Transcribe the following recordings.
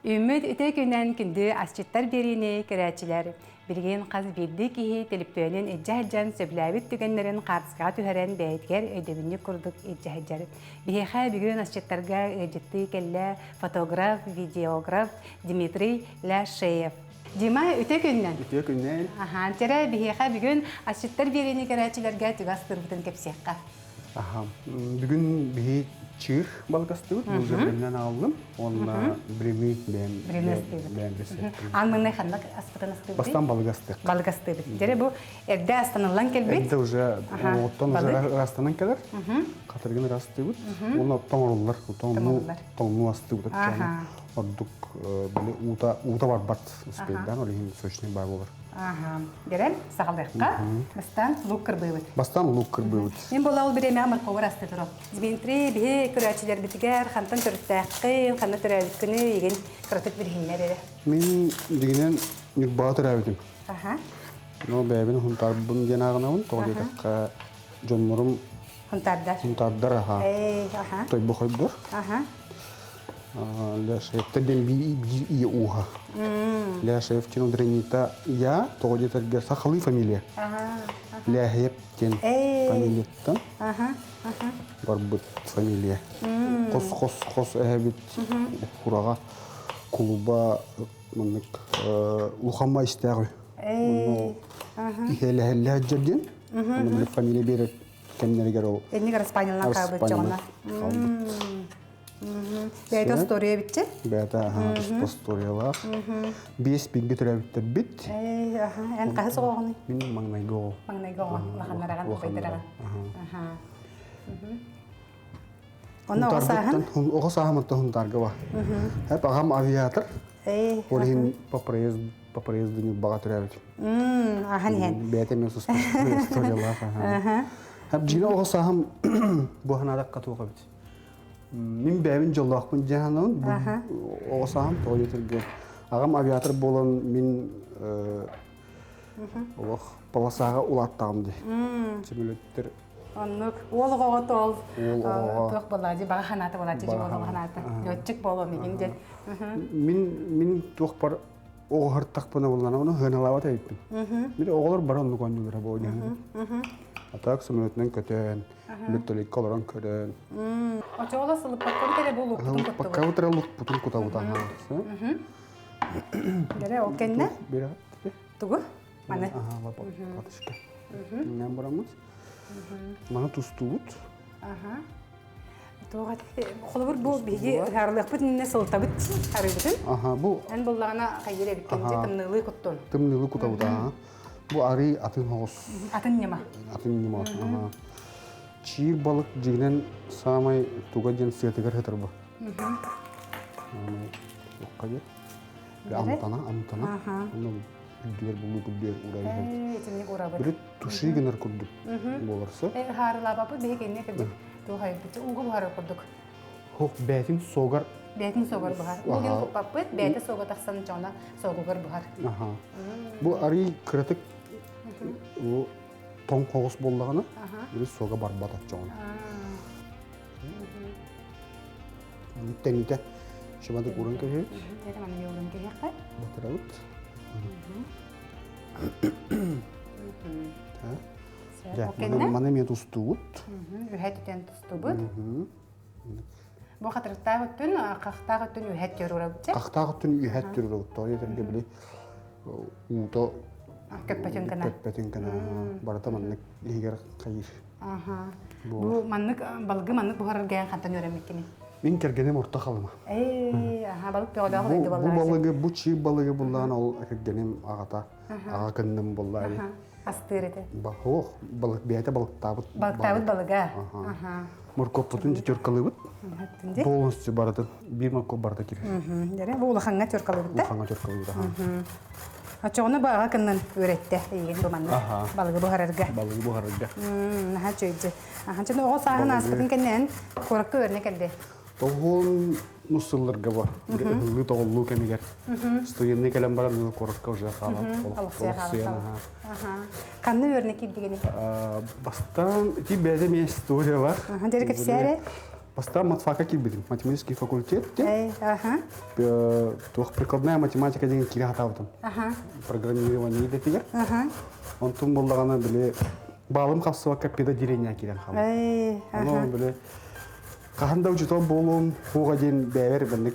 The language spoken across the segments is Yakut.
Үүммүт үтүө күнэн күндү асчыттар биэриини көрөөччүлэр. Билигин хас биирдии киһи төлөпүөнүн илдьэ сылдьан сөбүлээбит түгэннэрин хаартыскаҕа түһэрэн бэйэтигэр өйдөбүнньүк курдук илдьэ сылдьар. Биһиэхэ бүгүн асчыттарга ыалдьыттыы кэллэ фотограф, видеограф Дмитрий Ляшеев. Дима, үтүө күннэн! Үтүө күннэн! Аһаан, чэрэ, биһиэхэ бүгүн асчыттар биэриини көрөөччүлэргэ түгас тырбытын кэпсиэххэ. Аха, бүгүн биһи чыыр балыкастыбыт, бу уже бремнен аҕаллым. Уонна бреми бэйэм бэйэм рецептим. Аан маҥнай ханнык аспытын астыыбыт? Бастаан балык астык. Балык астыыбыт. Дьэрэ бу эрдэ астаныллан кэлбит. Эрдэ уже оттон уже ырастанан кэлэр. Хатыргын ырастыыбыт. Уонна тоҥоруллар. Тоҥнуу тоҥнуу астыыбыт. Ордук били уута уута барбат успейдаан, ол иһин сочный баа буолар. Аха. Дэрэн саҕалыахха. Бастаан лук кырбыыбыт. Бастаан лук кырбыыбыт. Мин буола ол бириэмэҕэ морковар асты турар. Дмитрий, биһи көрөөччүлэрбитигэр хантан төрүттээххин, ханна төрөөбүткүнүй, игин кыратык билиһиннэр эрэ. Мин дигинэн Ньурбаҕа төрөөбүтүм. Аха. Но бэйэбин Хунтаарбын диэн ааҕынабын. Тоҕо диэтэххэ, дьоннорум Хунтаардар. Хунтаардар, аха. Эй, аха. Тойбохойдор. Аха. Ляшевтер диэн биир ийэ ууһа. Ляшев диэн ударенита я, тоҕо диэтэргэ сахалыы фамилия. Ляхев диэн фамилияттан барбыт фамилия. Хос хос хос эһэбит Хураҕа кулуба маннык улахамма истээҕи. Иһэлэһэллээх дьэр диэн. Онно фамилия биэрэр кэмнэригэр ол. Энник Распанилан хаалбыт дьоҕуна. Хаалбыт. Бэйэтэ остуоруйа эбитчи? Бэйэтэ аһаа остуоруйалаах. Биэс бииргэ төрөөбүттэрбит. Эн хаһыс оҕоҕунуй? Мин маҥнайгы оҕо. Маҥнайгы оҕо. Улаханнараҕын, убайдараҕын. Онно оҕо сааһын? Оҕо сааһым оттон Хунтаарга ба. Эп аҕам авиатор. Ол иһин по проезду по проезду Ньурбаҕа төрөөбүтүм. Ахан иһэн. Бэйэтэ эмиэ историялаах. Эп дьиҥэ оҕо сааһым бу ханаадакка туох эбит. Мин бэйэбин дьоллоохпун дьэ санаабын. Оҕо сааһым тоҕо диэтэргэ аҕам авиатор буолан мин олох полосаҕа улааттаҕым дии. Сөмөлөттөр Оннук. Уол оҕоҕо тоол туох буолаа дии баҕа санаата буолааччы дьиҥ уол оҕо санаата. Летчик буолуом игин диэн. Мин мин туохпар оҕо хартахпына буллана ону сыаналаабат эбиппин. Мин оҕолор бары оннук оонньууллара буолуо диэн. А так самолетунан көтөн, вертолетка олорон көрөн. Очоҕоло сылыппаккабыт эрэ бу лукпутун куттубут. Сылыппаккабыт эрэ лукпутун кутабыт аха. Дэрэ ол кэннэ? Тугу? Маны. Аха, лапатышка. Иннэн бараммыт. Маны тустубут. Аха. Туох холобур бу биһиги ыһаарылыахпыт иннинэ сылтабыт арыыбытын. Аха, бу Эн буллаҕына хайыр эбиккин дьэ тымныылыы куттун. Тымныылыы кутабыт аха. Бу арыы атын хоҕус. Атын ньыма. Атын ньыма. Аха. Чиир балык дьигинэн саамай туга диэн сыатыгар сытар бу. Саамай туохха диэн. Амтана, амтана. Онно үрдүгэр булуу күрдүгэр ура иһэбит. Итинник урабыт. Били туши гынар курдук буоларса. Ыһаарылаабаппыт биһиги инне кырдьык туохайбыт ууга буһарар курдук. Хох бээтин согар Бээтин согар буһар. Уугун куппаппыт, бээтэ сога тахсан дьоно согугар буһар. Аха. Бу арый кыратык бу тоҥ хоҕус буоллаҕына, били сога барбат оччоҕуна. Тэҥитэ шыбадык уран кэһиэбит. Это манна уран кэһиэххэ. Батырабыт. Дьэ, маны эмиэ тустубут. Үһэ түтэн тустубут. Бу хатырыктаах өттүн, хахтаах өттүн үһэ түөрурабыт. Хахтаах өттүн үһэ түөрурабыт. Тоҕо диэтэргэ били уута көппөтүн гына. Көппөтүн гына. Барыта маннык иһигэр хайыр. Аха. Бу маннык балгы маннык буһарарга хантан үөрэммиккиний? Мин кэргэним орто халыма. Ээ, аха, балык бөҕөлөөх Бу, бу балыгы, бу чиир балыгы буллаан ол кэргэним аҕата, аҕа кынным буллаа. Астыыр этэ. Ох, балык бэйэтэ балыктаабыт. Балыктаабыт балыга. Аха. Моркуоппутун теркалыыбыт. Полностью барытын. Биир моркуоп барыта кирэр. Дэрэ, бу улахаҥҥа теркалыыбыт да? Улахаҥҥа теркалыыбыт, аха. Оччоҕуна бу аҕа кыннан үөрэттэ эйигин бу манна балыгы буһарарга. Балыгы буһарарга. Наһаа үчүгэйдик. Аха, чэ, оҕо сааһын ааспытын кэннэ куоракка үөрэнэ кэлди. Тоҕуон сылларга бу ыһыллыы тоҕуллуу кэмигэр студенныы кэлэн баран куоракка уже хаалан олохсуйан Ханна үөрэнэ киирдигиний? Бастаан ити бэйэтэ эмиэ историялар. Дьэ кэпсээрэ. Бастаан матфакка киирбитим. Математический факультет диэн. Туох прикладная математика деген киирэ хатаабытым. Программирование идэтигэр. Онтум буллаҕына били баалым хапсыбакка педотделение киирэн хаалбытым. Ону били хаһан да учуутал буолуом хуоҕа диэн бэйэбэр маннык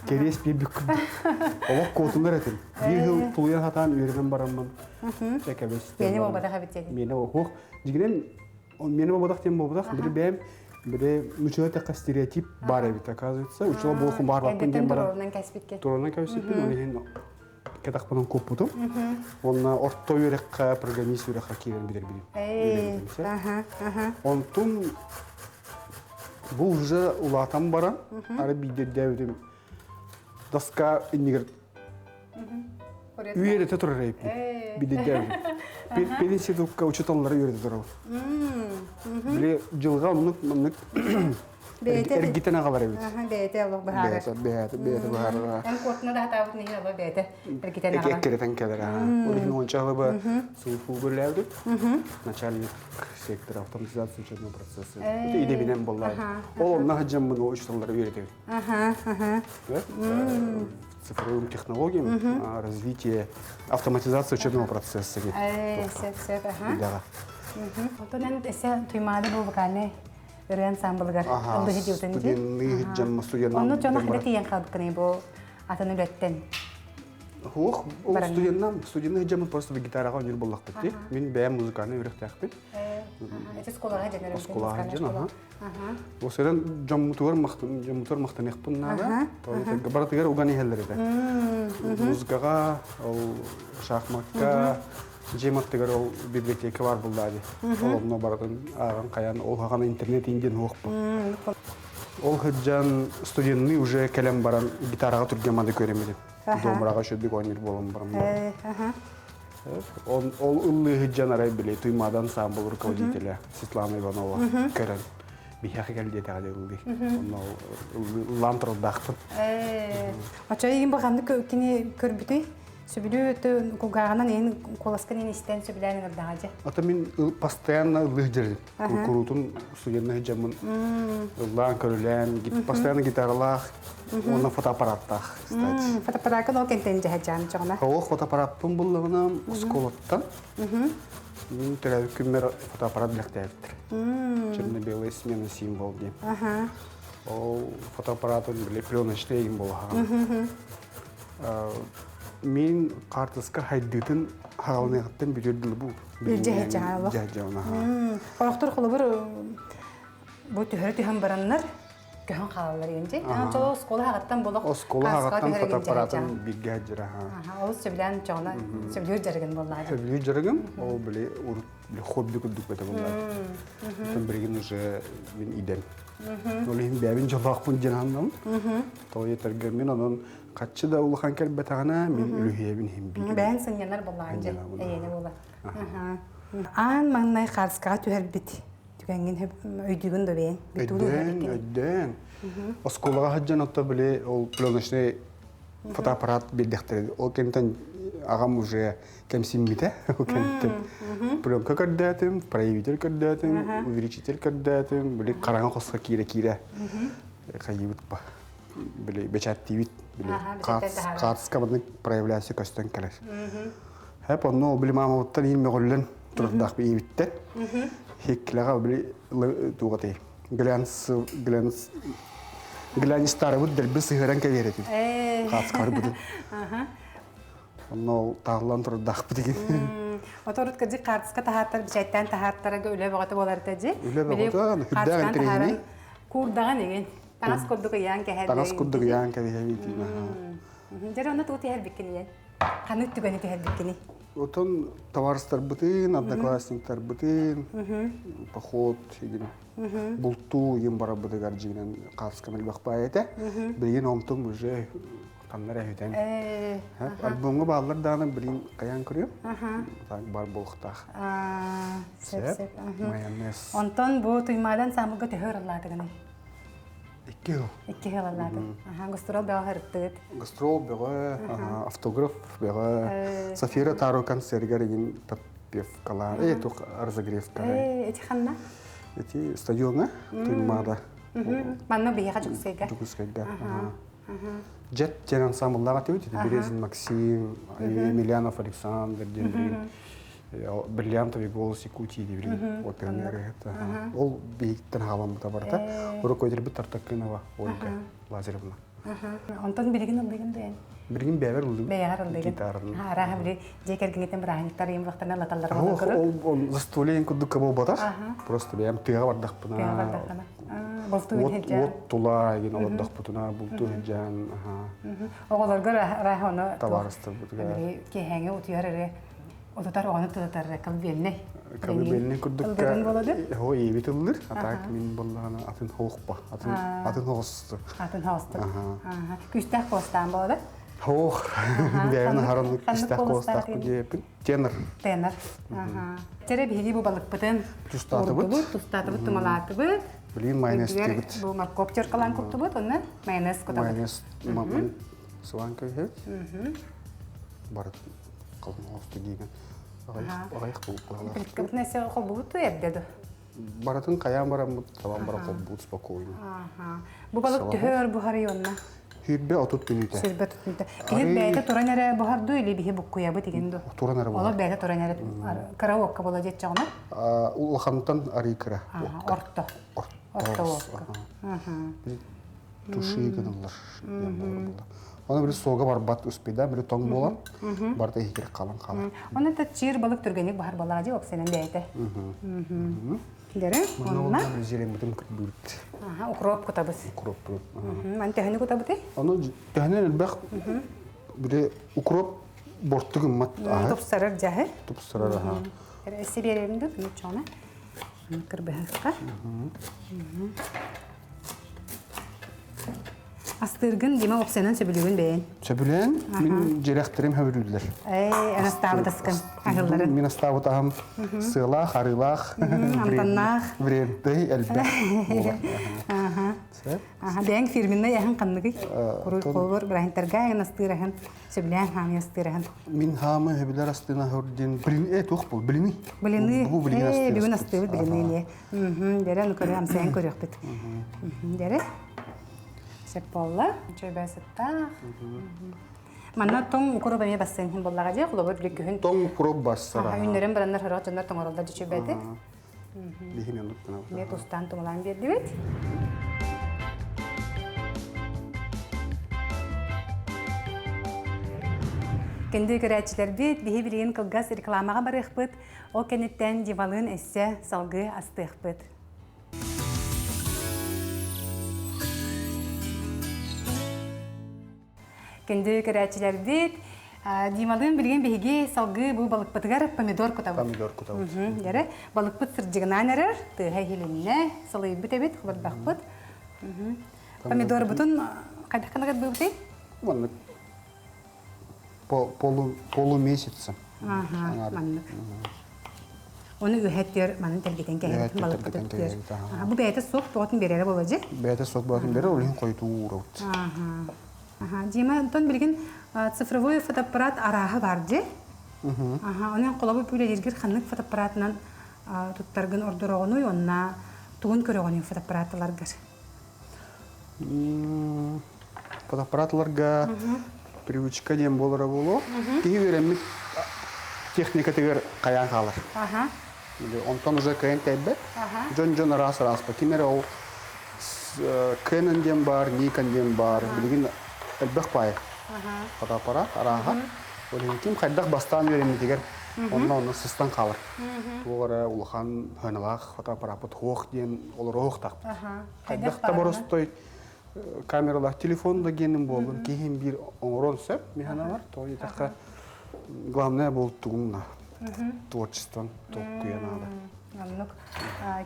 кэриэс биэрбит курдук. Олох куотунар этим. Биир сыл тулуйан сатаан үөрэнэн бараммын чэ кэбис. Миэнэ буолбатах эбит диэн. Миэнэ буолбатах. Дьигинэн миэнэ буолбатах диэн буолбатах. Били бэйэм били учула тэххэ стереотип бар эбит оказывается. Учула буолхун баарбаппын диэн баран. Туруорунан кэспиккин. Туруорунан кэбиспиппин. Ол иһин кэтахпынан куоппутум. Уонна орто үөрэххэ программист үөрэххэ киирэн билэрбин. Онтум бу уже улаатан баран, ары биирдэрдээбитим доска иннигэр үөрэтэ турар эбиппин. Биирдэрдээбитим. Пединститутка учууталлары үөрэтэ турабын. Били дьылҕа оннук маннык эргитэн аҕалар эбит. Бэйэтэ олох быһаарар. Бэйэтэ бэйэтэ быһаарар. Эн куотуна да хатаабыт нэһин олох бэйэтэ эргитэн аҕалар. Эккирэтэн кэлэр. Ол иһин уонча алыба сууфугуллээбит. Начальник сектора автоматизации учебного процесса. Это идэбинэн боллаа. Ол онно хаджаммын ол учууталлары үөрэтэбин. Цифровым технологиям развитие автоматизация учебного процесса. Сөп, сөп, аха. Отон эн эсэ туймаады бу вокальный ырыа ансамблыгар ыллыһы диутан ди. Студенны студенна. Онну дьоно хада тиийэн хаалбыккыный бу атын үлэттэн. Хуох, ол студеннам, студенны дьаммын просто гитараҕа ойнуур буоллахпыт дии. Мин бэйэм музыкальный үөрэхтээхпин. Эти оскуолаҕа дьэнэр. Оскуолаҕа дьэн, аха. Ол сэрэн дьоммутугар дьоммутугар махтаныахпын наада. Барытыгар уган иһэллэр этэ. Музыкаҕа, ол шахмакка, дьиэм аттыгар ол библиотека бар буллаа дии. Ол онно барытын ааҕан хайан ол хаҕана интернет индиэн уохпун. Ол сылдьан студенный уже кэлэн баран гитараҕа түргэн маны көрөмүтүм. Домраҕа үчүгдүк оонньуур буолан баран. Ол ыллыы сылдьан арай били Туймаада ансамбл руководителя Светлана Иванова көрөн биһиэхэ кэл диэтэҕэ дии ыллыы. Онно ыллаан турардаахпын. Очо игин бу ханнык кини көрбүтүй? Сөбүлүү кулгааҕынан иһин куоласкын иһин истэн сөбүлээн ыҥырдаҕа дьэ. Ата мин постоянно ыллыы сылдьарым. Куруутун студенна сылдьаммын ыллаан көрүлээн, постоянно гитаралаах уонна фотоаппараттаах, кстати. Фотоаппараккын ол кэнтэн дьэһэдьаан чоҕуна? Ол фотоаппараппын буллаҕына оскуолаттан мин төрөөбүт күммэр фотоаппарат билэхтээбиттэр. Черно-белая смена символ диэн. Ол фотоаппаратын били пленочный егин буолаһаҕын. Мин хаартыска хайдыытын хаҕалыныахтан бүтүөр дылы бу. Дьэһэдьэҕэ Олохтор холобур бу түһэрэ түһэн бараннар көһөн хаалаллар инди. Чоло оскуола хаҕаттан болох Оскуола хаҕаттан фотоаппаратын биргэ дьара. Ол сөбүлээн чоҕуна сөбүлүүр дьарыгын буоллаҕа. Сөбүлүүр дьарыгым ол били урут хобби курдук бэтэ буоллаҕа. Оттон билигин уже мин идэм. Ол иһин бэйэбин дьоллоохпун диэн аһыннабын. Тоҕо диэтэргэ мин онон хаччы да улахан кэлбэтэҕинэ мин үлүһүйэбин иһин биир. Бэйэн сынньанар буоллаҕын дьэ эйиэнэ буолар. Аан маҥнай хаарыскаҕа түһэрбит түгэҥҥин өйдүүгүн да бэйэҥ? Өйдөөн, өйдөөн. Оскуолаҕа сылдьан отто били ол пленочный фотоаппарат биэрдэхтэрэ. Ол кэмтэн аҕам уже кэмсиммитэ. Ол кэмтэн пленка көрдөөтүм, проявитель көрдөөтүм, увеличитель көрдөөтүм. Били хараҥа хоско киирэ-киирэ хайыыбыт ба. Били бэчээттиибит. Били хаартыска маннык проявляция көстөн кэлэр. Хэп онно били маамабыттан иин мөҕүллэн турардаах ийибиттэн. Хиккилэҕэ били тугатый глянц глянц глянистарыбыт дэлби сыһыаран кэлиэр этим. Хааскарбытын. Онно тааллан турардаахпыт игин. Оторут кырдьык хаартыска таһааттар, бичээттээн таһааттарга үлэ бөҕөтө буолар этэ дьи. Үлэ бөҕөтө, үрдээх интэриэһинэй. Куурдаҕан игин. Таҥас курдук ыйаан кэһэр. Таҥас курдук ыйаан кэбиһэбит. Дьэ онно тугу түһэрбиккин ийэн? Ханнык түгэни түһэрбиккиний? Отон товарыстарбытын, одноклассниктарбытын, поход игин бултуу игин барарбытыгар дьиҥинэн хаартыскам элбэх баай этэ. Билигин онтум уже ханна эрэ үтэн. Альбомҥа бааллар даҕаны билигин хайаан көрүөм. Так бар буолуохтаах. Сөп, сөп. Майонез. Онтон бу Туймаадан саамылга төһө ырыллаатыгыный? Икки сыл. Икки сыл ыллаатыҥ. Аха, гастрол бөҕө ырыттыгыт. Гастрол бөҕө, автограф бөҕө. Софира Таро концергер игин подпевкалаан, э, тух разогревкалаан. Э, эти ханна? Эти стадионга Туймаада. Манна биһиэхэ Дьокуускайга. Дьокуускайга. Джет диэн ансамбллаах этибит. Березин Максим, Емельянов Александр диэн билигин Бриллиантовый голос Якутии диэн билигин операны ырыаһыт. Ол биһиктэн хаалламмыта барыта. Урукку Тартакынова Ольга Лазаревна. Онтон билигин ыллыгын дуэн? Билигин бэйэбэр ыллыгын. Бэйэҕэр ыллыгын. Гитараны. Арааһа били дьиэ кэргэҥҥитин бырааһынньыктар ыйым буолахтарына латаллар Ол ол застолье курдук буолбатах. Просто бэйэм тыаҕа бардахпына. Тыаҕа бардаххына. Бултуу сылдьан. Уот тула игин олордохпутуна бултуу сылдьан. Оҕолорго арааһа ону табаарыстарбытыгар. Киэһээҥи утуйар эрэ утутар оҕону тутатар колыбельный. Колыбельный курдук Хо иэбит ыллыр, а так мин боллаҕына атын хоохпа, атын атын хоҕосту. Атын хоҕосту. Күстээх куостаан буолар. Хоох. Бэйэбин аһараннык күстээх куостаах диэппин. Тенор. Тенор. Тере биһиги бу балыкпытын тустаатыбыт. Тустаатыбыт, тумалаатыбыт. Блин, майонез тибит. Бу морковь теркалаан куттубут, онно майонез кутабыт. Майонез мамын сылаан көһөт. Барытын қалың оҕусту диигин. Аҕыйах булкалар. Плиткабытын эссе холбубут эрдэ ду. Барытын хайаан бараммыт табан бара холбуут спокойно. Бу балык төһө өр буһарый онно? Сүүрбэ 30 мүнүүтэ. Сүүрбэ 30 мүнүүтэ. Киһи бэйэтэ туран эрэ буһар дуу или биһи буккуйабыт игин дуу? Туран эрэ буһар. Олох бэйэтэ туран эрэ кыра уокка буола диэччэҕинэ? Улахантан арыы кыра уокка. Орто. Орто уокка. Туши гыналлар. Оны били суога барбат успеда, били тоҥ буолан, барыта иһигэр халан халан. Оны та чиир балык түргэнник баһар балаа дии опсенен бэйэтэ. Дэрэ, онна зеленбитин кырбыыт. Аха, укроп кутабыз. Укроп. Ман төһөнү кутабыты? Ону төһөнөн элбэх били укроп борту гыммат аһы. Тупсарар дьаһы. Тупсарар аха. Эссе берерим ду, чона. Кырбыһыкка. Астыыргын Дима опсенан сөбүлүүгүн бэйэн. Сөбүлээн мин дьирэхтэрим хөбүлүүллэр. Ээ, астаабыт аскын аһылларын. Мин астаабыт аһым сыалаах, арыылаах, амтаннаах. Брендтэй элбэх буолар. Аха, бэйэҥ фирменнай аһын ханныгый? Куруй холбор бырахинтарга аһын астыыр аһын, сөбүлээн хаамый астыыр аһын. Мин хаамы хөбүлэр астыына хөрдин блин э туох бул блины. Блины. Э, бүгүн астыыбыт блины не. Дэрэ, ну көрө амсайан көрүөхпүт. Дэрэ. Сөп буолла. Үчүгэй сыттаах. Манна тоҥ укроп эмиэ бассыан иһин буоллаҕа дии, холобур били күһүн. Тоҥ укроп бассара. Үүннэрэн бараннар сорох дьоннор тоҥороллор дьүчүбэти. Биһи мен туттанабыт. Эмиэ тустаан тумулаан биэрдибит. Күндү көрөөччүлэрбит, биһи билигин кылгас рекламаҕа барыахпыт. Ол кэнниттэн Дивалыын эссе салгыы астыахпыт. Күндү көрөөччүлэрбит, Дималыын билигин биһиги салгыы бу балыкпытыгар помидор кутабыт. Помидор кутабыт. Дэрэ, балыкпыт сырдьыгынаан эрэр, тыаһа иһилиннэ, сылыйбыт эбит, хабырдахпыт. Помидорбутун хайдах гына быыбытый? Маннык полумесяца. Маннык. Оны үһэттиэр манын тэлгитэн кэһэбит балыкпытын түөр. Бу бэйэтэ суох тоҕотун биэрэрэ буолла дьи? Бэйэтэ суох боотун биэрэр, ол иһин хойутуу уурабыт. Дима, онтон билигин цифровой фотоаппарат арааһа бар дьи? Онон холобур үлэлииргэр ханнык фотоаппаратынан туттаргын ордороҕунуй уонна тугун көрөҕүнүй фотоаппаратталаргар? Фотоаппаратларга привычка диэн буолара буолуо. Киһи үөрэммит техникатыгар хайаан хаалар. Онтон уже кыайан тэйбэт. Дьон-дьон араас араспа. Ким эрэ ол Canon диэн баар, Nikon диэн баар. Билигин элбэх баай фотоаппарат арааһа. Ол иһин ким хайдах бастаан үөрэммитигэр онно онно сыстан хаалар. Туох эрэ улахан сыаналаах фотоаппараппыт суох диэн олоруохтаахпыт. Хайдах да боростой камералаах телефон да гиэнин буоллун киһим биир оҥорон сөп механалар то диэтэххэ главное буолтугуҥ творчествон толкуйа наада. Оннук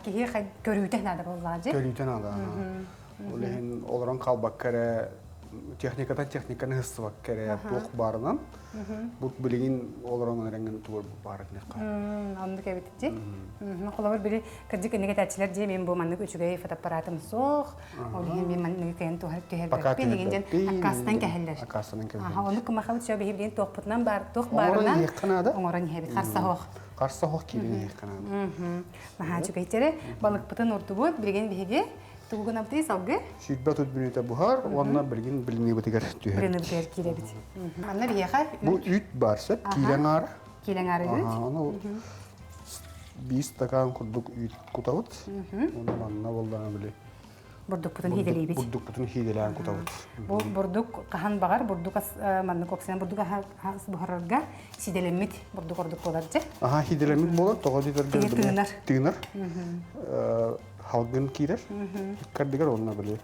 киһи көрүүтэ наада буоллаҕа дии. Көрүүтэ наада. Ол иһин олорон хаалбакка эрэ техникатан техниканы ыстыбакка эрэ туох баарынан бу билигин олорон эрэҥҥин тугу баар этинэххэ. Оннук эбит дии. Холобур били кырдьык инник этээччилэр дии мин бу маннык үчүгэй фотоаппаратым суох. Ол иһин мин маннык кыайан түһэрбэппин игин диэн аккаастанан кэһэллэр. Аккаастанан кэһэллэр. Оннук кымахабыт все биһи билигин туохпутунан баар туох баарынан оҥорон иһэбит харса суох. Харса суох киирэн иһиэххэ наада. Наһаа үчүгэй балыкпытын урдубут билигин биһиги. Тугу гынабытый салгы? 20 мүнүүтэ буһар уонна билигин блиныбытыгар түһэр. Блиныбытыгар киирэбит. Манна биһиэхэ Бу үүт бар сөп, киилэ аҥаара. Киилэ аҥаара үүт. Ону биир стакан курдук үүт кутабыт. Уонна манна буоллаҕына били бурдукпутун хиидэлиибит. Бурдукпутун хиидэлээн кутабыт. Бу бурдук хаһан баҕар бурдук ас маннык опсынан бурдук ас буһарарга сиидэлэммит бурдук ордук буолар дьэ. Аха хиидэлэммит буолар тоҕо диэтэргэ тыынар. Тыынар. Халгын киирэр. Иккардыгар онно били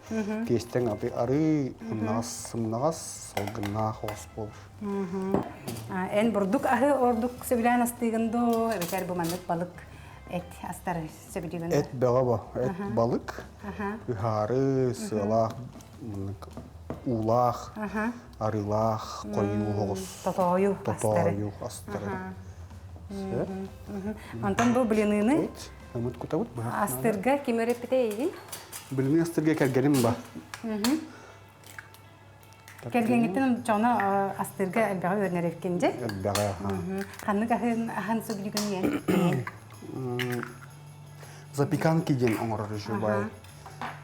тиэстэҥ аты арыы сымнаҕас сымнаҕас салгыннаах оҕус буолар. Эн бурдук аһы ордук сөбүлээн астыыгын дуу эбэтэр бу маннык балык эт астары сөбүлүүгүн Эт бөҕө бо. Эт балык, ыһаары, сыалаах, уулаах, арыылаах, хойуу оҕус. Тотоойу астары. Тотоойу астары. Онтон бу блиныны Ымыт кутабыт быһа. Астырга ким өрөппүтэ эйигин? Блины астырга кэргэним ба. Кэргэҥҥиттэн дьоно астыырга элбэҕи үөрэнэр эбиккин дьэ? Элбэҕи, Ханнык аһын аһын сөбүлүүгүн диэн? Запеканки диэн оҥорор үчүгэй.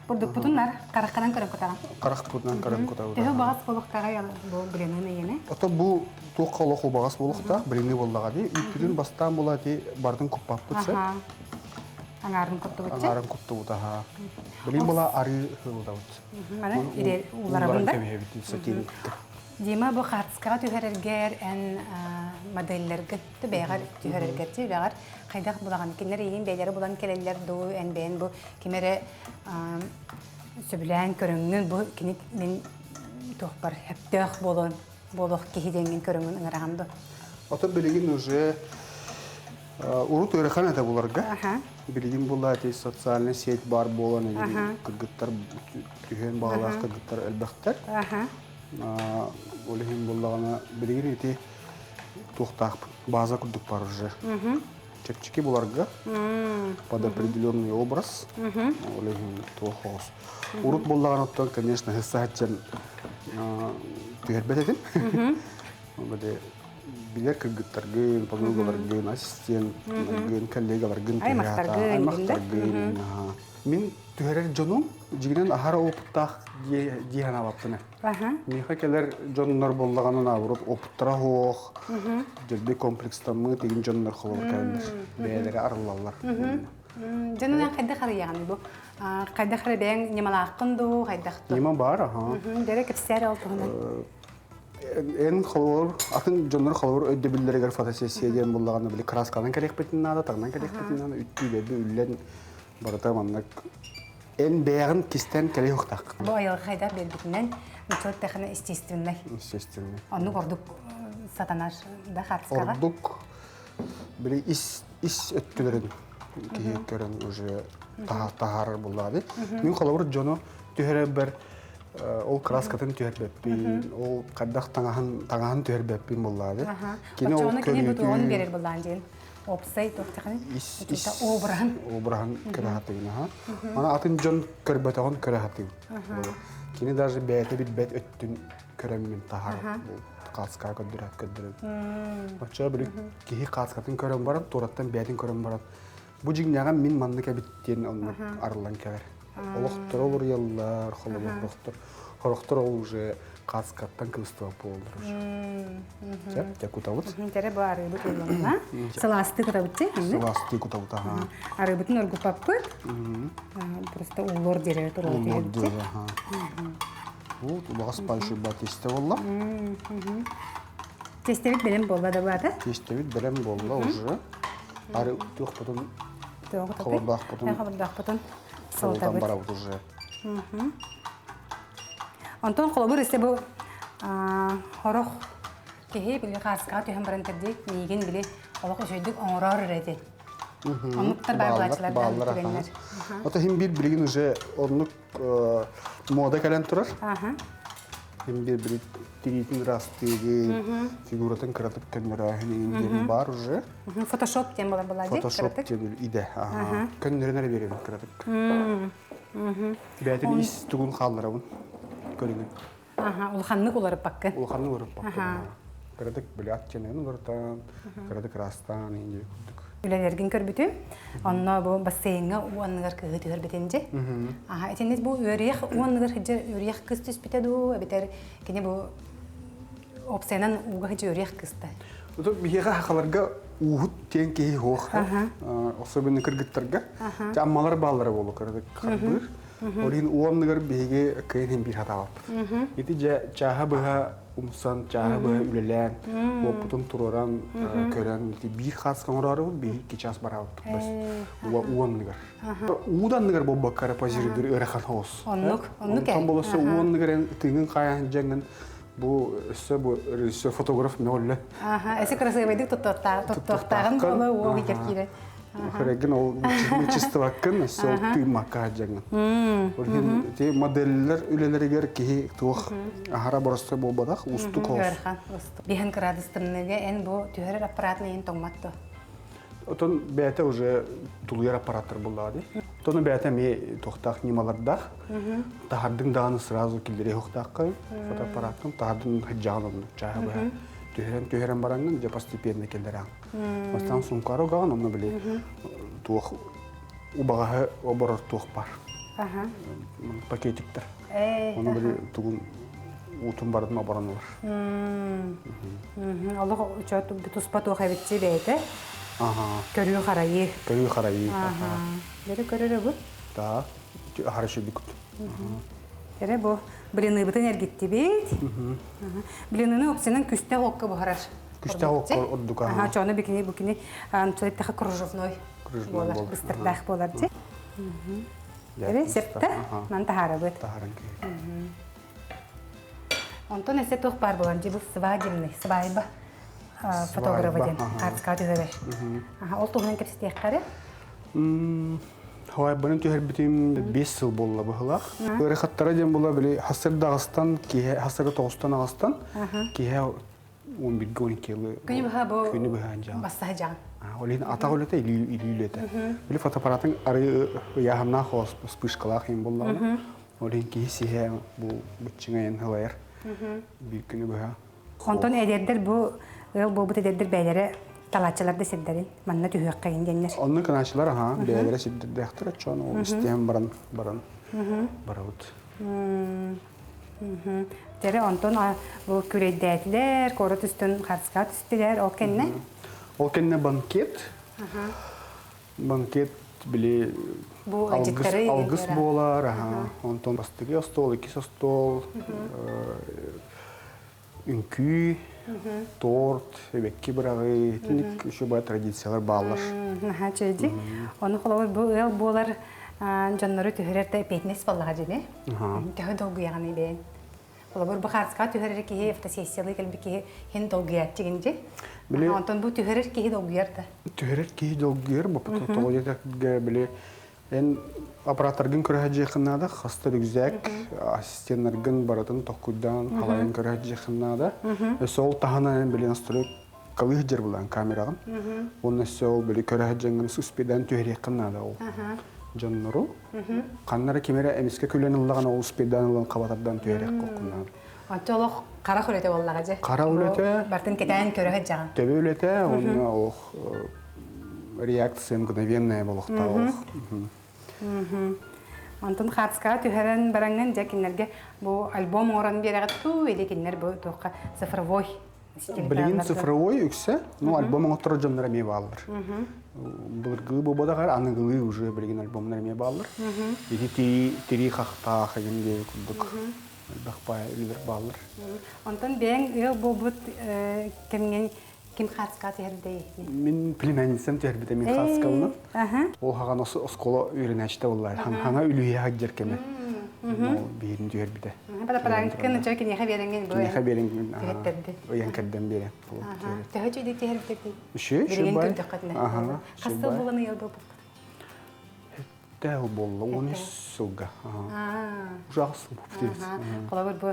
Бурдукпутун нар харахханан көрөн кутаҕын. Харахпытынан көрөн кутабыт. Төһө убаҕас буолуохтааҕый бу блинын эйиэнэ? Ото бу туохха олох убаҕас буолуохтаах, блины буоллаҕа дии. Үүппүтүн бастаан була ити бардын куппаппыт сөп. Аҥаарын куттубут. Аҥаарын куттубут аха. Блин була арыы ылдабыт. Маны уларабын да? Дима, бу хаартыскаҕа түһэрэргэр эн модельлэргин бэйэҕэр түһэрэргэр үлэҕэр хайдах булаҕын? Кинилэр эйигин бэйэлэрэ булан кэлэллэр дуу, эн бэйэн бу ким эрэ сөбүлээн көрөҥҥүн бу кини мин туохпар сөптөөх буолуон буолуох киһи диэҥҥин көрөҥҥүн ыҥыраҕын дуо? Ото билигин уже урут ыарахан этэ буларга. Билигин була ити социальный сеть бар буолан кыргыттар түһүөн баҕалаах кыргыттар элбэхтэр. Ол иһин буллаҕына билигин ити туохтаахпын база курдук бар уже. Чэпчэки буларга под определенный образ. Ол иһин туох оҕус. Урут буллаҕына оттон, конечно, саһаччан түһэрбэт этим. Били билэр кыргыттаргын, подругаларгын, ассистеннаргын, коллегаларгын аймахтаргын. Мин түһэрэр дьонум дьигинэн аһара опыттаах дии санаабаппын. Миэхэ кэлэр дьоннор буоллаҕына наоборот опыттара суох, дьэлби комплекстаммыт игин дьоннор холобур кэлэллэр. Бэйэлэрэ арыллаллар. Дьонунан хайдах арыйаҕын бу? Хайдах эрэ бэйэҥ ньымалааххын дуу, хайдах Ньыма баар, аха. Дэрэ кэпсээр ол туһунан. Эн холобур, атын дьоннор холобур өйдөбүллэригэр фотосессия диэн буллаҕына били красканан кэлиэхпитин наада, таҥнан кэлиэхпитин наада, үттүүлэрби үллэн барыта маннык эн бэйэҕин кистэн кэлиэ уохтааххын. Бу айылҕа хайдах биэрбитинэн учуот тэхинэ естественный. Естественный. Оннук ордук сатанар да хаартыскаҕа. Ордук били ис ис өттүлэрин киһи көрөн уже таһаарар буллаҕа Мин холобур дьону түһэрэрбэр ол краскатын түһэрбэппин, ол хайдах таҥаһын таҥаһын түһэрбэппин буллаады. Кини ол кини биэрэр буллаан диэн. Опсай туохтахын обраһын обраһын көрө сатыыбын аха. Аны атын дьон көрбөтөҕүн көрө сатыыбын. Кини даже бэйэтэ билбэт өттүн көрөммүн таһаар хаацкаҕа көрдөрөөт көрдөрөбүн. Оччо били киһи хаацкатын көрөн баран, туораттан бэйэтин көрөн баран бу дьиҥнээҕим мин маннык эбит диэн оннук арыллан кэлэр. Олохторо уларыйаллар, холобур, хорохтор, хорохтор ол уже хаацкаттан кыбыстыбат буолаллар уже. Сөп, дьэ кутабыт. Дьэрэ бу арыыбыт ылланна. Сылаастыы кутабыт дии. Сылаастыы кутабыт, аха. Арыыбытын оргуппаппыт. Просто уулуор диэри туруору Уулуор диэри, аха. Вот, убаҕас пальшуба тесте буолла. Тестэбит бэлэм буолла да баата? Тестэбит бэлэм буолла уже. Ары туохпутун хабырдаахпытын хабырдаахпытын сылытабыт барабыт уже. Онтон холобур өссө бу хорох киһи били хааскаҕа түһэн баран тэрди миигин били олох үчүгэйдик оҥороор эрэ ди. Оннуктар баар буолааччылар бааллар түгэннэр. Ото хим бир билигин уже оннук мода кэлэн турар. Хим бир били тириитин ырастыыгын, фигуратын кыратык көннөрөөһүн диэн бар уже. Фотошоп диэн болар буолаа Фотошоп диэн идэ. Көннөрөн эрэ биэрэбин кыратык. Бэйэтин ис тугун хаалларабын көрүҥүн. Улаханнык уларыппаккын. Улаханнык уларыппаккын. Кыратык били ат чэнэн уларытан, кыратык ырастаан иһин курдук. Үлэлэргин көрбүтүм. Онно бу бассейҥҥа уу анныгар кыыһы түһэрбитин дьи. Аха, итинник бу үөрүйэх уу анныгар сылдьар үөрүйэх кыыс түспүтэ дуу, эбэтэр кини бу опциянан ууга сылдьар үөрүйэх кыыста. Ото биһиэхэ хахаларга ууһут диэн киһи суох. Особенно кыргыттарга. Чэ аммалар бааллара буолуо кыратык харбыыр. Ол иһин уу анныгар биһиги кыайан иһин биир хатаабаппыт. Ити дьэ чааһа быһа умсан, чааһы быһа үлэлээн, уоппутун туруоран, көрөн, ити биир хааска оҥороорубут, биир икки чаас бараабыппыт бас уу анныгар. Уу да анныгар буолбакка эрэ позирдыр ыарахан соҕус. Оннук, оннук Онтон болоссо уу анныгар эн тыыҥын хаайан дьэҥҥин бу өссө бу режиссер фотограф мөҕүллэ. Аха, эси красивайдык туттуохтааҕын буола уу иһигэр киирэн. Хөрэгин ол чистыбаккын, өссө ол тыыммакка дьаҥын. Ол иһин ити моделлэр үлэлэригэр киһи туох аһара боростой буолбатах, уустук оҕус. Ыарахан, уустук. Биһэн кыраадыс тымныыга эн бу түһэрэр аппаратын иһин тоҥмат дуо? Отон бэйэтэ уже тулуйар аппараттар буллаҕа дии. Отон бэйэтэ эмиэ туохтаах ньымалардаах. Таһардыҥ даҕаны сразу киллэриэ суохтааххын фотоаппараттан таһардыҥ сылдьаҕын оннук чааһы быһа түһэрэн-түһэрэн бараҥҥын дьэ постепенно киллэрэҕин. Бастаан сункара угаҕын, онно били туох убаҕаһы оборор туох бар. Пакетиктар. Ону били тугун уутун барытын оборон ылар. Олох учуот туспа туох эбитчи бэйэтэ. Көрүү харайыы. Көрүү харайыы. Бери көрөр бу. Да, хорошо бикут. Эрэ бу блиныбытын эргиттибит. Блиныны опсынан күстэх окко буһарар. Күстээх окко ордук аха. Чону бикини букини анчылыттаха кружевной буолар, быстардаах буолар дии. Эре септе ман таһаарабыт. Таһааран Онтон эссе туох баар буолан дии бу свадебный, свадьба фотографа диэн хаартыскаҕа түһэрэр. Ол туһунан кэпсэтиэххэ Свадьбаны түһэрбитим 5 сыл буолла быһылаах. Ыарахаттара диэн була били хасырда аҕыстан киһи хасырда тоҕустан аҕыстан киһи 11 12 жылы Күнү быһа бу күнү быһа дьаҕан. Бассаһа дьаҕан. Ол иһин атах үлэтэ, илии үлэтэ. Били фотоаппаратын арыы ыйааһыннаах хоос вспышкалаах иһин буллаҕына, ол иһин киһи сиһэ бу быччыҥайын һылайар биир күнү быһа. Онтон эдэрдэр бу ыал буолбут эдэрдэр бэйэлэрэ талааччылар да сирдэрин манна түһүөххэйин диэннэр. Онно кынааччылар аха бэйэлэрэ сирдэрдээхтэр оччоон ол истиһэн баран баран барабыт. Дьэрэ онтон бу күрэйдээтилэр, куорат үстүн харыска түстүлэр, ол кэннэ? Ол кэннэ банкет. Банкет били бу алгыс, алгыс буолар, аха. Онтон бастакы остуол, иккис остуол, үҥкүү, торт, эбэкки быраҕыы, итинник үчүгэй традициялар бааллар. Наһаа үчүгэй. Ону холобур бу ыал буолар дьоннору түһэрэр да эпиэтинэс буоллаҕа дьини. Төһө долгуйаҕыный бэйэҥ? Холобур бу хаартыскаҕа түһэрэр киһи фотосессиялыы кэлбит киһи хин долгуйааччы гинжи. Онтон бу түһэрэр киһи долгуйар да. Түһэрэр киһи долгуйар, бу тоҕо диэтэхгэ били Эн операторгын көрө сылдьыаххын наада, хаста рюкзак, ассистеннаргын барытын токкуйдаан, халайан көрө сылдьыаххын наада. Өссө ол таһынан эн били настрой калыы сылдьар булаан камераҕын. Уонна өссө ол били көрө сылдьаҥҥын успедан түһэриэххин наада ол дьоннору. Ханна эрэ ким эрэ эмискэ күлэн ыллаҕына ол успедан ылан хабатардан түһэриэххин наада. Ончу олох хара үлэтэ буоллаҕа дьэ. Хара үлэтэ. Бартын кэтээн көрө сылдьаҕын. Төбө үлэтэ, уонна олох реакция мгновенная болохтоох. Онтон хаартыскаҕа түһэрэн бараҥҥын дьэ кинилэргэ бу альбом оҥорон биэрэҕит дуу или кинилэр бу туохха цифровой Билигин цифровой үксэ, ну альбом оҥотторор дьоннор эмиэ бааллар. Былыргы буолбатах аныгылыы уже билигин альбомнар эмиэ бааллар. Ити тирии хахтаах эгин диэ курдук элбэх баай үлэлэр бааллар. Онтон бэйэҥ ыал буолбут кэмҥин Ким хаацка түһэрдэй? Мин племянницам түһэрбитэ мин хаацкалынан. Ол хаҕан оскуола үөрэнээччитэ буолла. Хаҥа үлүйэ сылдьар кэмэ. Биирин түһэрбитэ. Патапаранкын чой киниэхэ биэрэҥҥин бу. Киниэхэ биэрэҥҥин ыйан кэрдэн биэрэн. Төһө чүйдик түһэрбитэ? Үшүй, Билигин көрдөххөтүнэ. Хас сыл буолан ыйыл буолбуккут? Тээл буолла, 13 сылга. Уже аҕыс сыл буолбут. Холобур бу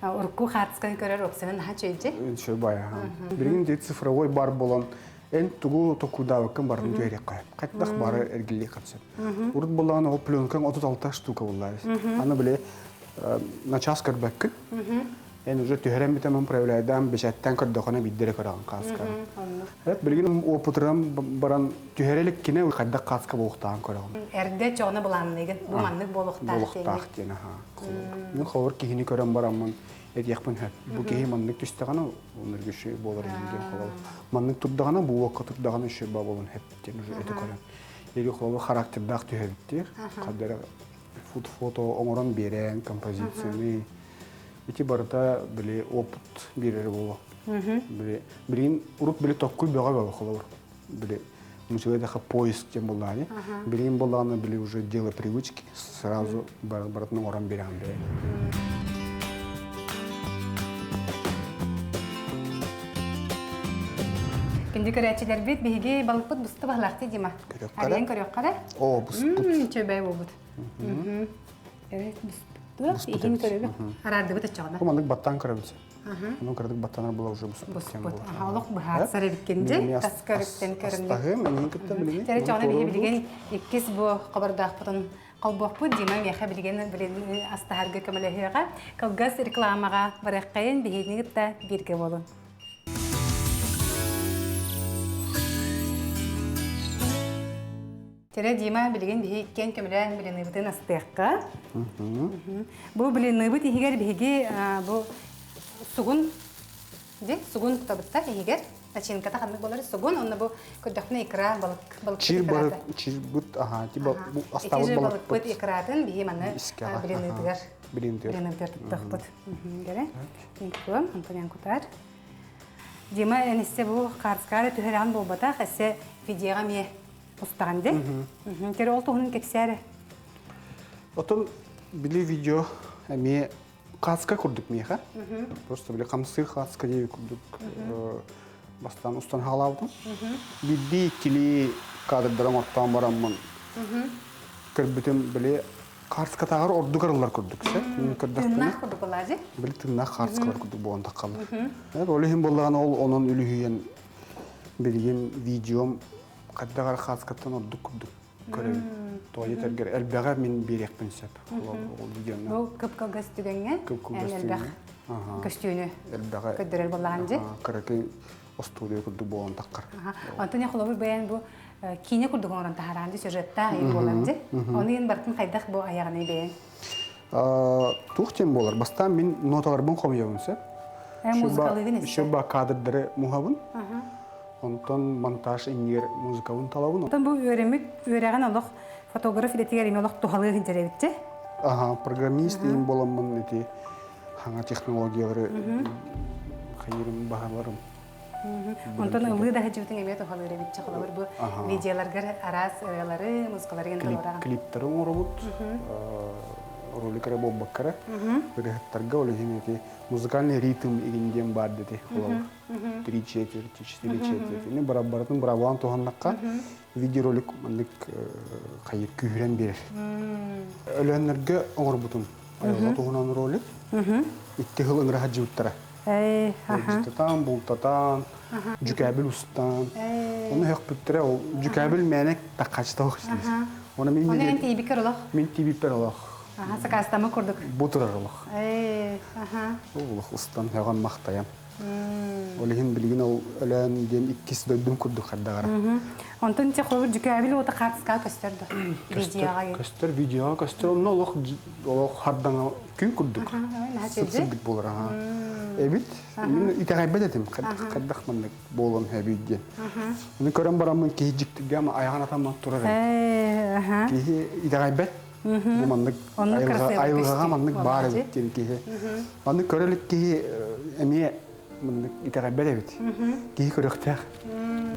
урукку хаартысканы көрөр уопсайынан наһаа үчүгэй. Үчүгэй баайа. Билигин дии цифровой бар болон эн тугу токудаабыккын барын түһэриэххэ. Хайдах бары эргиллиэххэ сөп. Урут буллаҕына ол пленкаҥ 36 штука буллаа. Аны били начаас көрбөккүн. Эн уже түһэрэн бүтэмэн проявляйдаан бэчээттэн көрдөхөнө биирдэрэ көрөҕүн хааска. Эт билигин опытыран баран түһэрэ иликкинэ хайдах хааска буолуохтааҕын көрөҕүн. Эрдэ чоҕуна былаанныгын бу маннык буолуохтаах буолуохтаах диэн аха. Мин холобур киһини көрөн бараммын этиэхпин сөп. Бу киһи маннык түстэҕинэ өнөргүшү буолар диэн холобур. Маннык турдаҕына бу уокка турдаҕына үчүгэй буолун сөп диэн уже этэ көрөн. Или холобур характердаах түһэбиттиир. Хаддара фото оҥорон биэрэн композицияны ити барыта били опыт биэрэр буолуо. Били билигин урут били токкуй бөҕө бөҕө холобур. Били мусуйдаха поиск диэн буоллаҕа Билигин буоллаҕына били уже дело привычки сразу барытын оҥорон биэрэҕин бэйэҥ. Күндү көрөөччүлэрбит, биһиги балыкпыт буста баһылаахтыы Дима. Арыйан көрүөххэ Оо, буспут. Үчүгэй буолбут. Evet, буспут. Иһин көрөбүт. Араардыбыт оччоҕуна. Бу маннык баттаан көрөбүт. Ону кыратык баттанар була уже буспут. Буспут. Олох быһаарсар эбиккин дьэ. Тас көрүктэн көрүннүк. Астаһым, эниин кытта билигин. Тэри чоҕуна биһи билигин иккис бу хобордоохпутун холбуохпут. Дима миэхэ билигин билин астаһарга көмөлөһүөҕэ. Кылгас рекламаҕа барыаххайын биһигини кытта бииргэ буолун. Тирэ Дима билигин биһи иккиэн көмөлөөн блиныбытын астыахха. Бу блиныбыт иһигэр биһиги бу сугун ди сугун кутабыттар иһигэр начинката ханнык болар сугун онно бу көрдөхпүнэ икра балык балык Чир барык чирбыт аха типа бу астабыт балыкпыт икраатын биһи маны блинытыгар блинытыгар блинытыгар туттахпыт. Гере. Кутуам, Антониан кутар. Дима эниссе бу хаарскаара түһэрэҕин буолбатах, эссе видеоҕа эмиэ устаҕын дии. Кери ол туһунан кэпсээрэ. Отон били видео эмиэ хаска курдук миэхэ. Просто били хамсыыр хаска диэби курдук бастаан устан хаалаабытым. Биирдии иккилии кадрдарын оттоон бараммын көрбүтүм били хаарскатааҕар ордук арыллар курдук сэ. Тыыннаах курдук буолаажы? Били тыыннаах хаарскалар курдук буолан таххаллар. Ол иһин буоллаҕына ол онон үлүһүйэн билигин видеом хайдах эрэ хааскаттан ордук курдук көрөбүн. Тоҕо диэтэргэр элбэҕэ мин биэриэхпин сөп. Ол видеоны. Бу кып-кылгас түгэҥҥэ элбэх көстүүнү элбэҕэ көрдөрөр буоллаҕын дьи. Кыракый остуоруйа курдук буолан таххар. Онтон я холобур бэйэн бу киинэ курдук оҥорон таһараан ди сюжеттаах буолар ди. Ону иһин бартын хайдах бу айаҕыный бэйэҥ? Туох диэн буолар? Бастаан мин ноталарбын хомуйабын сөп. Музыкалыгын Еще ба кадрдары муһабын. Онтон монтаж иннигэр музыкабын талабын. Онтон бу үөрэммит үөрэҕин олох фотограф идэтигэр эми олох туһалыы сылдьар эбит Аха, программист иин боламмын ити хаҥа технологиялары хайырым баһаларым. Онтон ылыы да сылдьыбытыҥ эмиэ туһалыыр эбит холобур бу видеоларгар араас ырыалары, музыкалары гын Клиптары оҥоробут. Ролик эрэ буолбаккара. Ырыһыттарга ол иһин ити музыкальный ритм игин диэн баар дити холобур. Три четверти, четыре четверти. Ини барабаратын бырабылаан туһаннахха видеоролик маннык хайыр күүһүрэн биэрэр. Өлөөннөргө оҥорбутум айылҕа туһунан ролик. Икки сыл ыҥыра сылдьыбыттара. Дьуктатаан, бултатаан, дьүкээбил устаан. Ону һөхпүттэрэ ол дьүкээбил мээнэ таххачта олох Оны мин Оны эн тиийбиккэр олох? Мин тиийбиппэр олох. Аха, сакаастаммыт курдук. Бу турар олох. Аха. Олох устан һөҕөн махтайан. Ол иһин билигин ол өлөөн диэн иккис дойдум курдук хардаҕара. Онтон те холобур дьүкээбил уота хаартыскаҕа көстөр да? Видеоҕа. Көстөр, видеоҕа көстөр. Онно олох олох хардаҥа күн курдук. Сып-сырдык буолар. Эбит. Мин итэҕэйбэт этим. Хайдах маннык буолуон сөбүй диэн. Ону көрөн бараммын киһи дьиктиргэ айаҕын атамман турар эбит. Киһи итэҕэйбэт. Бу маннык айылҕаҕа маннык баар эбит диэн киһи. Маннык көрө илик киһи эмиэ маннык итэҕэйбэт эбит. Киһи көрүөхтээх.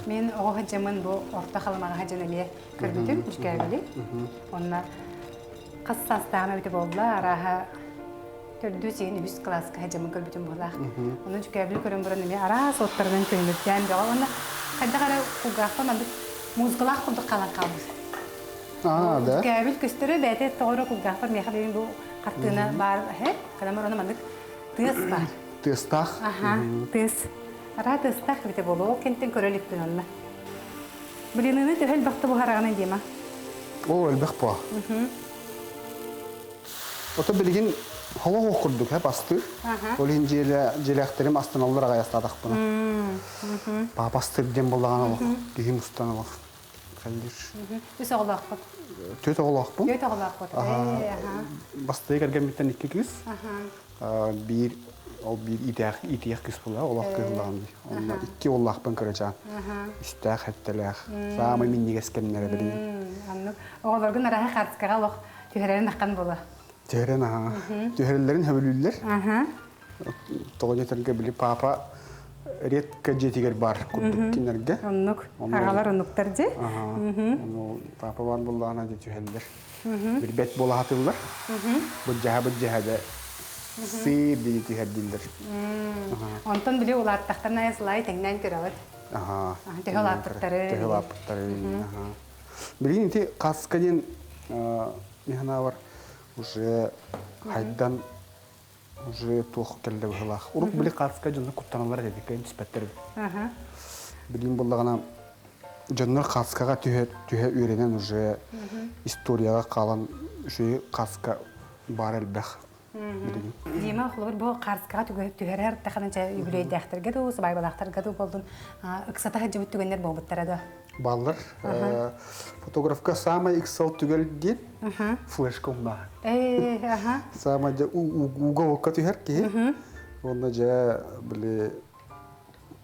Мен оҕо сылдьаммын бу орто халымаҕа сылдьан эмиэ көрбүтүм дьүкээбили. Онно хас саастааҕым эбитэ буолла, арааһа төрдүс иһин үһүс кылааска сылдьаммын көрбүтүм буолаах. Онно дьүкээбили көрөн баран эмиэ араас уоттарынан көҥүлтээн бөҕө уонна хайдах эрэ кулгаахпар маннык музыкалаах курдук хаалан хаалбыт. Аа, да? Дьүкээбил көстөрө бэйэтэ тоҕо эрэ кулгаахпар миэхэ билигин бу хартыына баар эһэ, кыламар ону маннык тыас баар. Тыастаах? Аха, тыас. Араа тыастаах эбитэ буолуо, ол кэнтэн көрө иликпин онно. Блиныны төһө элбэхтэ буһараҕыный Дима? Оо, элбэх буо. Ото билигин Холох курдук хеп астыыр. Ол иһин дьиэлээхтэрим астаналлар аҕай астаатахпына. Папа астыыр диэн буоллаҕына олох киһим устан олох хайдыр. Үс оҕолоохпут. Түөрт оҕолоохпун. Түөрт оҕолоохпут. Бастакы кэргэммиттэн икки кыыс. Биир ол биир итээх итиэх кыыс буолла олох кыһыллаҕын дии. Онно икки уоллаахпын кырачаан. Үстээх хэттэлээх. Саамай минньигэс кэмнэрэ билигин. Оннук. Оҕолоргун араһа хаартыскаҕа олох түһэрэрин аххан буола. Түһэрэн аһа. Түһэрэллэрин сөбүлүүллэр. Тоҕо диэтэргэ били папа редко дьиэтигэр баар курдук кинилэргэ. Оннук. Аҕалар оннуктар дьи. Ону папа баар буоллаҕына дьэ түһэллэр. Билбэт буола сатыыллар. Быдьаһа-быдьаһа дьэ сыыр дии түһэр дииллэр. Онтон били улааттахтарына сылай тэҥнээн көрөҕүт. Төһө улааппыттары. Төһө улааппыттары. Билигин ити хаска диэн мин санаабар уже хайдан уже туох кэллэ быһыылаах. Урут били хаска дьоннор куттаналлар этэ кыайан түспэттэр эбит. Билигин буоллаҕына дьоннор хаскаҕа түһэ түһэ үөрэнэн уже историяҕа хаалан үчүгэй хаска баар элбэх билигин. Дима, холобур, бу хаартыскаҕа түһэрэр тахана чэ үбүлүөйдээхтэргэ дуу, сыбаайбалаахтарга дуу буоллун, ыксата сылдьыбыт түгэннэр буолбуттара да? Баллар. Фотографка самай ыксал түгэл диэн флешка умнаа. Самай дьэ ууга уокка түһэр киһи. Онно дьэ били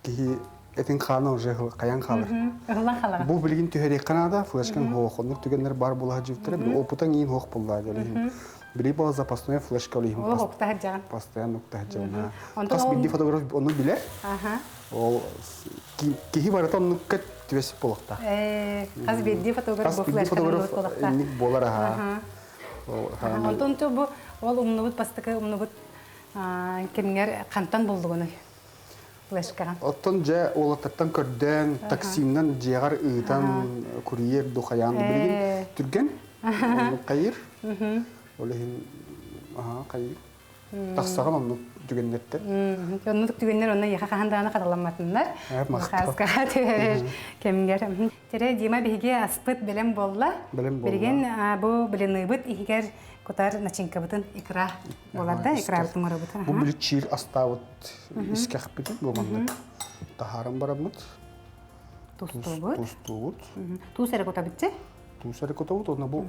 киһи этин хаана уже хайан хаалар. Ыһыллан хаалар. Бу билигин түһэриэххэ наада, флешкаң хоох. Оннук түгэннэр бар була сылдьыбыттара. Били опытаҥ иин хоох буллаа дьэ. Били бала запасной флешка ол иһин постоянно укта сылдьаҕын. Хас биирдии фотограф ону билэр. Ол киһи барыта оннукка түбэспит буолуохтаах. Хас биирдии фотограф бу флешканы буолуохтаах. Инник буолар аха. Онтон бу ол умнубут бастакы умнубут кимҥэр хантан буллугунуй? Флешкаҕа. Оттон дьэ уолаттартан көрдөөн, таксиннан дьиэҕэр ыытан, курьер ду хайаан билигин түргэн, оннук хайыр. Ол иһин хайыр. Тахсаҕын оннук түгэннэртэн. Оннук түгэннэр онно эйиэхэ хаһан даҕаны хатыламматыннар. Хааскаҕа түһэрэр кэмҥэр. Тере Дима биһиги аспыт бэлэм буолла. Бэлэм буолла. Билигин бу блиныыбыт иһигэр кутар начинкабытын икра буолар да, икрабытын оҥоробут. Бу били чиир астаабыт искэхпитин бу маннык таһааран бараммыт. Тустуубут. Тустуубут. Туус эрэ кутабытчы? Туус эрэ кутабыт, онно бу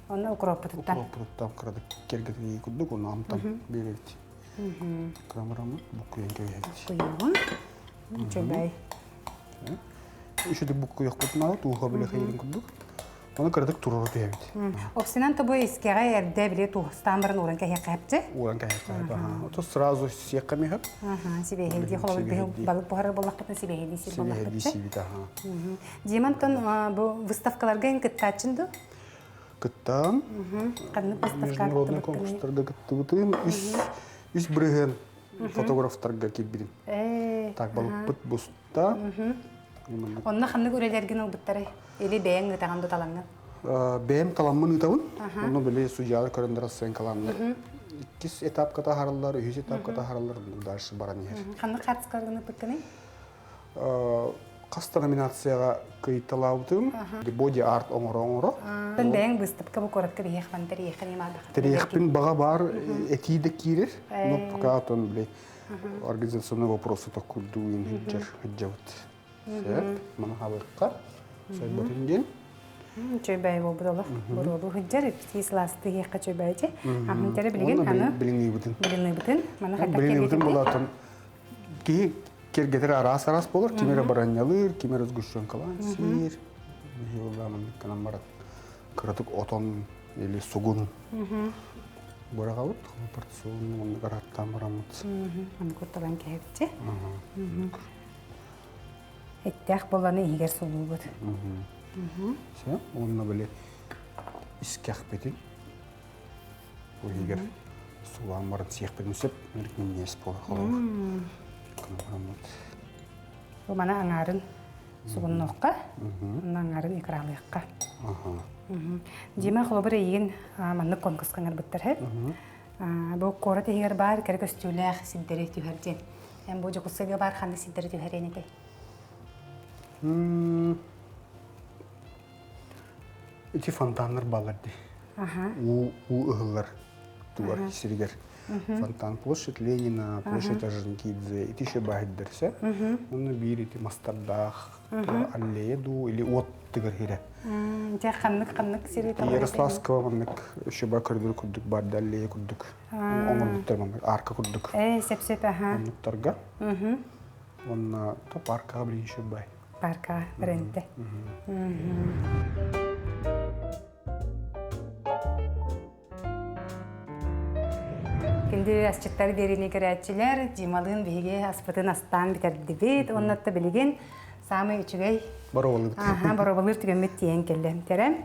Онно укроппутуттан. Укроппутуттан кырадык кергэтии курдук, онно амтан биэрэбит. Кырамараммыт буккуйан кэбиһэбит. Буккуйугун. Үчүгэй. Үчүгэй буккуйахпытын тууха билэ хайырын курдук. Оны кыратык туруору түһэбит. Опсинан тобу искэҕэ эрдэ били туустаан баран ууран кэһиэххэ хэпчи. Ууран кэһиэххэ хэп. Ото сразу сиэххэ миһэп. Сибиэһэйдии холобур биһи балык буһарар буоллахпытына сибиэһэйдии сир буоллахпытчы. Сибиэһэйдии сиибит аха. Димантон бу выставкаларга эн кыттааччын ду? Кыттаан. Ханнык выставкаҕа Международный конкурстарга кыттыбытым. Үс үс бырыһыан фотографтарга киирбитим. Так балыкпыт буста. Онно ханнык үлэлэргин ылбыттарай? Или бэйэҥ ытаҕын туталаҥҥын? Бэйэм таламмын ыытабын. Онно били судьялар көрөндөр оценкалааннар. Иккис этапка таһаараллар, үһүс этапка таһаараллар, дальше баран иһэр. Ханнык хаартыскаларгын ыппыккыный? Хас да номинацияҕа кыйталаабытым. Боди арт оҥоро-оҥоро. Бэйэҥ быыстапка бу куоратка биһиэх тэрийиэххин Тэрийиэхпин баҕа баар этии да киирэр. Но пока отон били организационный вопросы токкурдуу иһин сылдьабыт. Сөп. Маны хабыахха. Сойботун диэн. Чөйбөй буолбут олох. Буруолу сылдьар, итии сылаасты иһиэххэ чөйбөйчи. Ахын тере билигин аны билиҥниибитин. Билиҥниибитин. Маны хатта Билиҥниибитин булаатан киһи кергетер араас-араас болар. Ким эрэ баранньалыыр, ким эрэ сгущенкалаан сиир. Биһи буоллаамын канан барат. Кыратык отон или сугун быраҕабыт. Порционный оннук араттаан бараммыт. Аны кутталан кэһэбитчи. Эттээх буолланы иһигэр сулуубут. Все, уонна били искэхпитин бу иһигэр сулаан баран сиэхпитин сөп, минньиэс буола холобур. Бу мана аҥаарын сугуннуохха, онно аҥаарын икралыахха. Дима холобур эйигин маннык конкурска ыҥырбыттар һэ. Бу куорат иһигэр баар кэрэ көстүүлээх сирдэри түһэр диэн. Эн бу Дьокуускайга баар ханнык сирдэри түһэриэн этэй? Ити фонтаннар бааллар дии. Уу, уу ыһыллар тугар сиригэр. Фонтан площадь Ленина, площадь Орджоникидзе, ити еще баһиддерсе. Онно биир ити мастардаах аллея дуу или от тыгар хире. Дьэ ханнык ханнык сири Ярославского маннык еще ба көрдөр курдук бар аллея курдук. Оҥорбуттар маннык арка курдук. Э, сеп-сеп, аха. Оннуктарга. Онно то паркаҕа билин еще бай. Паркаҕа ренте. Күндү асчыттар биэриини көрөөччүлэр, Дималыын биһиги аспытын астаан бүтэрдибит. Оннотто билигин саамай үчүгэй Боруобалыыр. Аха, боруобалыыр түгэммит тиийэн кэллэ. Тэрэ.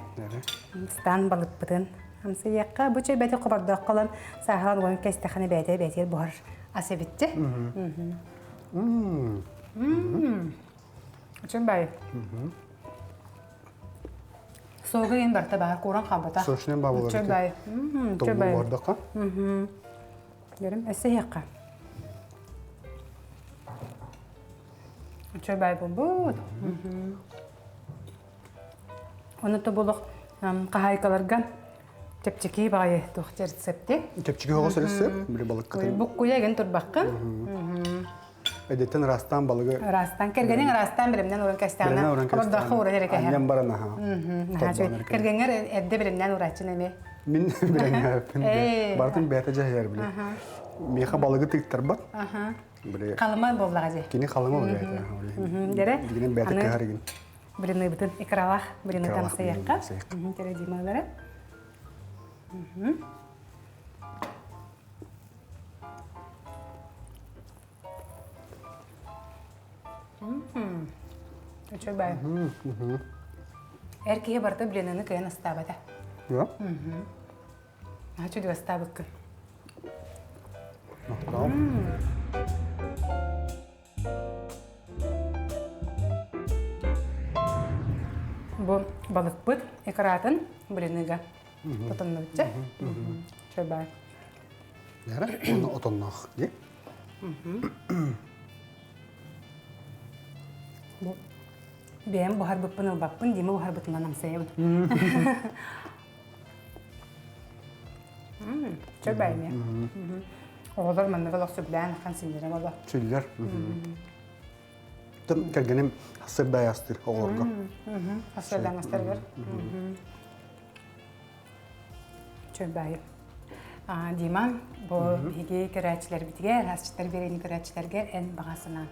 Ыстаан балыкпытын амсыйыахха. Бу чэй бэти хобордооххо ылан сааһылан уон кэстэххинэ бэйэтэ бэйэтигэр буһар ас эбитчи. Үчүн бай. Суога ен барта баар кууран хаалбата. Сочнен баа болар. Үчүн бай. Үчүн бай. Бордоққа. Дерим эссе хекка. Үчүн бай болбут. Оны то болох хаһаайкаларга чэпчэки баҕайы туох рецепти. Чэпчэки оҕус рецепт, били балыккытын. Буккуйа еген турбаккын. Эдеттен ырастаан балыгы. Ырастаан кэргэниҥ ырастаан билимнэн уран кэстэҕинэ хобордооххо уран эрэ кэһэр. Анньан баран аха. Кэргэҥҥэр эрдэ билимнэн урааччын эмиэ. Мин билэҥҥээппин. Барытын бэйэтэ дьаһайар били. Миэхэ балыгы тыктарбат. Били. Халыма буоллаҕа дии. Кини халыма бэйэтэ. Дэрэ. Дигинен бэйэтэ кыһар игин. Блиныбытын икралаах блины тамсыйахха. Тере Дималары. Үчүгэй. Эр киһи барыта блинаны кыайан астаабата. Да? Наһаа үчүгэй астаабыккын. Махтал. Бу балыкпыт икраатын блиныга тотоннубутча. Чөбай. Нэрэ, оны отонноох дии. Бу бэйэм буһарбыппын ылбаппын, Дима буһарбытынан амсайабын. Чөбай эмиэ. Оҕолор маннык олох сөбүлээн ахан синньэрэ боло. Сүллэр. Тым кэргэним сырдай астыр оҕолорго. Сырдаан астаргар. Чөбай. Дима, бу биһиги көрөөччүлэрбитигэр, асчыттар биэрэни көрөөччүлэргэ эн баҕа санаан.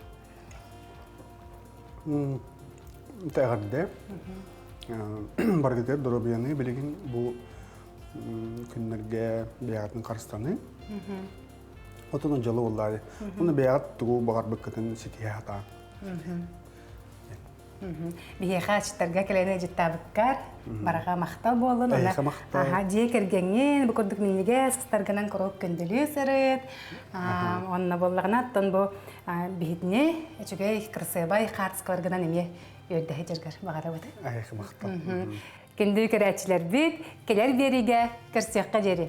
Тэҕэрдэ. Баргытыгар доруобуйаны билигин бу күннэргэ бэйэҕитин харыстаныы. Отон дьолу буоллаары. Уну бэйэҕит тугу баҕарбыккытын ситиһэ сатаан. Биһиэхэ аччыттарга кэлэн ыдьыттаабыккар бараҕа махтал буоллун. Эйиэхэ махтал. Аха, дьиэ кэргэҥҥин бу курдук минньигэс астаргынан куруук күндүлүү сырыт. Онно буоллаҕына оттон бу биһитини үчүгэй кырасыабай хаартыскаларгынан эмиэ үөрдэһэ дьаргар баҕарабыт. Эйиэхэ махтал. Күндү көрөөччүлэрбит, кэлэр биэриигэ көрсүөххэ диэри.